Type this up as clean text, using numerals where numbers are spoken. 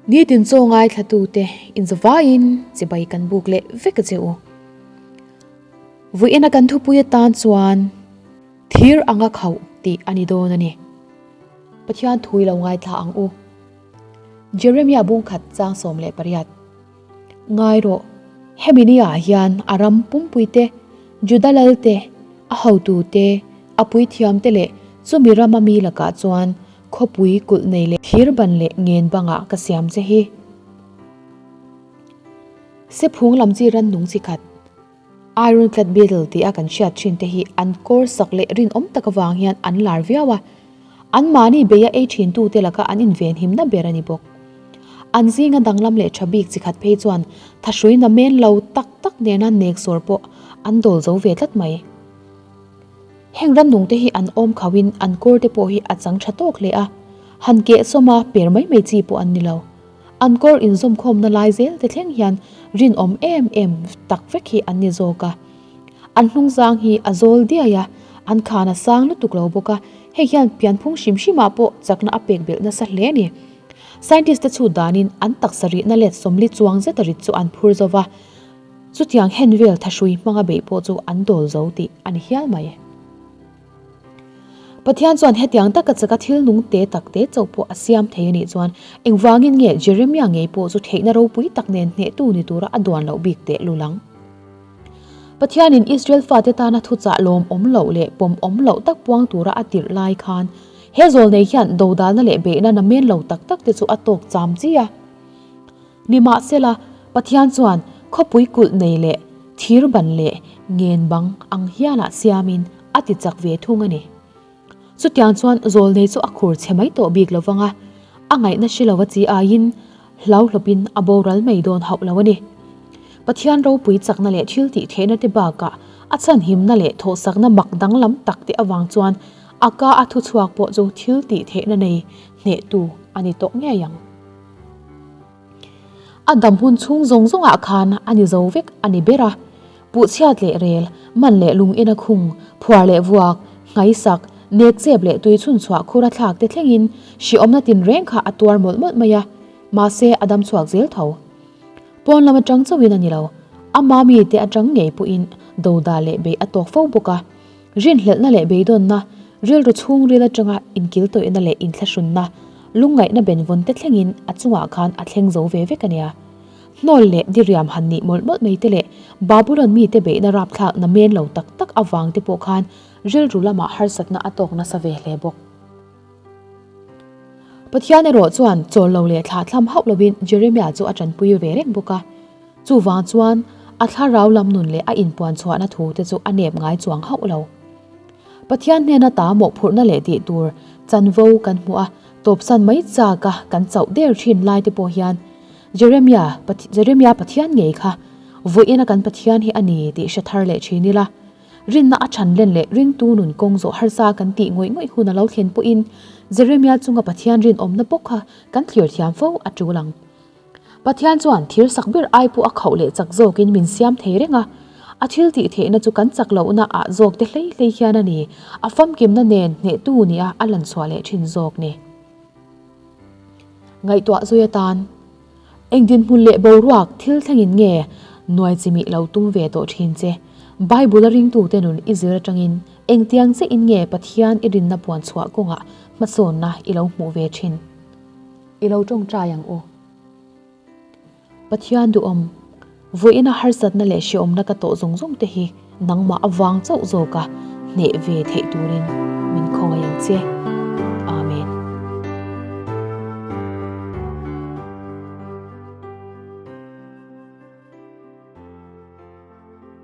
Nitin chaw ngaithlatute inzavaiin chibai kan buk leh vek a che u. Vawiina kan thupui atan chuan thir anga khauh tih a ni dawn a ni. Pathian thui lo ngaithla ang u. Jeremia bungkhat chang 18. Ngai rawh, hemi ni ah hian a ram pumpui te, Juda lal te, a hotu te, a puithiam te leh chumi rama mi lakah chuan khawpui kulh nei leh thir ban leh ngen bangah ka siam che hi. Sephung lam chi rannung chi khat, Ironclad Beetle tih a kan hriat thin te hi an kawr sak leh rinawm tak avang hian an lar viau a, anmahni beia ei thin tute laka an invenhimna ber a ni bawk. An zinga danglam leh tha bik chi khat phei chuan thahrui namen lo tak tak nena nek sawr pawh an dawl zo ve tlat mai. Heng rannung te hi an awm khauhin an kawr te pawh hi a chang tha tawk hle a, han keh sawma per mai mai chi pawh an ni lo. An kawr inzawmkhawmna lai zel te thleng hian rinawm em em tak vek hi an ni zawk a. An hnungzang hi a zawl diai a, an khan a sang lutuk lo bawk a, hei hian pianphung hrim hrimah pawh chakna a pek belh nasa hle a ni. Scientist te chhut danin an taksa rihna let 40 chuang zeta rit chu an phur zo va, chutiang hen vel thahrui hmanga beih pawh chu an dawl zo tih a ni hial mai. Pathian chuan hetiang taka chaka thil nung te tak te chauh pawh a siam thei a nih chuan engvangin nge Jeremia ngei pawh chu theihna ropui tak nen hnehtu ni tura a duan loh bik teh lul ang? Pathianin Israel fate tana thuchah lawm awm loh leh pawm awm loh tak puang tura a tirh lai khan he zawlnei hian dodalna leh beihna namen lo tak tak te chu a tawk cham chi a. Nimahsela, Pathian chuan khawpui kulh nei leh thir ban leh ngen bang ang hialah siamin a ti chak ve thung a ni. Chutiang chuan zawlnei chu a khur chhe mai tawh bik lovang a, a ngaihna hre lova chi aiin hlauhlawpin a boral mai dawn hauh lo a ni. Pathian ropui chakna leh thil tih theihna te bakah a chhanhimna leh thawhsakna mak danglam tak te avang chuan a ka a thuchhuak pawh chu thil tih theihna nei hnehtu a ni tawh ngei ang. A dam hun chhung zawng zawngah khan a ni zo vek a ni ber a, puhchhiat leh rel, man leh lung ina khung, phuar leh vuak, nghaisak, nek chep leh tui chhunchhuah khura thlak te thlengin hriawmna tinreng kha a tuar mawlh mawlh mai a, mahse a dam chhuak zel tho. Pawn lam atang chauhin a ni lo, a mami te atang ngei pawhin doda leh bei a tawk fo bawk a, Rinhlelhna leh beidawnna, rilru chhungril atanga inkiltawihna leh inthlahrunna, lungngaihna benvawn te thlengin a chungah khan a thleng zo ve vek a nia. Hnawl leh diriam han nih mawlh mawlh mai te leh Babulon mite beihna rapthlak na men lo tak tak avang te pawh khan rilru lamah harsatna a tawk nasa ve hle bawk. Pathian erawh chuan chawl lo leh thlah thlam hauh lovin Jeremiah chu a tanpui ve reng bawk a. Chuvang chuan a thlarau lam nun leh a inpuan chhuahna thu te chu a nep ngai chuang hauh lo. Pathian hnena ta mawhphurhna leh tih tur chanvo kan hmuh a, tawpsan mai chak a kan chauh der thin lai te pawh hian Jeremiah Jeremiah Pathian ngei kha vawiin a kan Pathian hi a ni tih hre thar leh thin ila. Rinna a chhan len leh ringtu nun kawng zawh harsa kan tih ngawih ngawih hun a lo thlen pawhin Jeremiah chunga Pathian rinawmna bawk kha kan thlir thiam fo a tul ang. Pathian chuan thir sak ber ai pawh a khauh leh chak zawkin min siam thei reng a, a thil tih theihna chu kan chak lohna ah zawk te hlei hlei hian a ni, a famkimna nen hnehtu nia a lan chhuah leh thin zawk ni. Ngaihtuah zui atan eng dinhmun leh boruak thil thlengin nge nuai chimih lo tum ve tawh thin che? Bible a ringtute nun i zir atangin engtiang chiahin nge Pathian i rinna puan chhuah kawngah hmasawnna i lo hmuh ve thin? I lo tawngtai ang u. Pathian duhawm, vawiina harsatna leh hreawmna ka tawh zawng zawng te hi nangmah avang chauh zawka hneh ve theih turin min khawngaih ang che.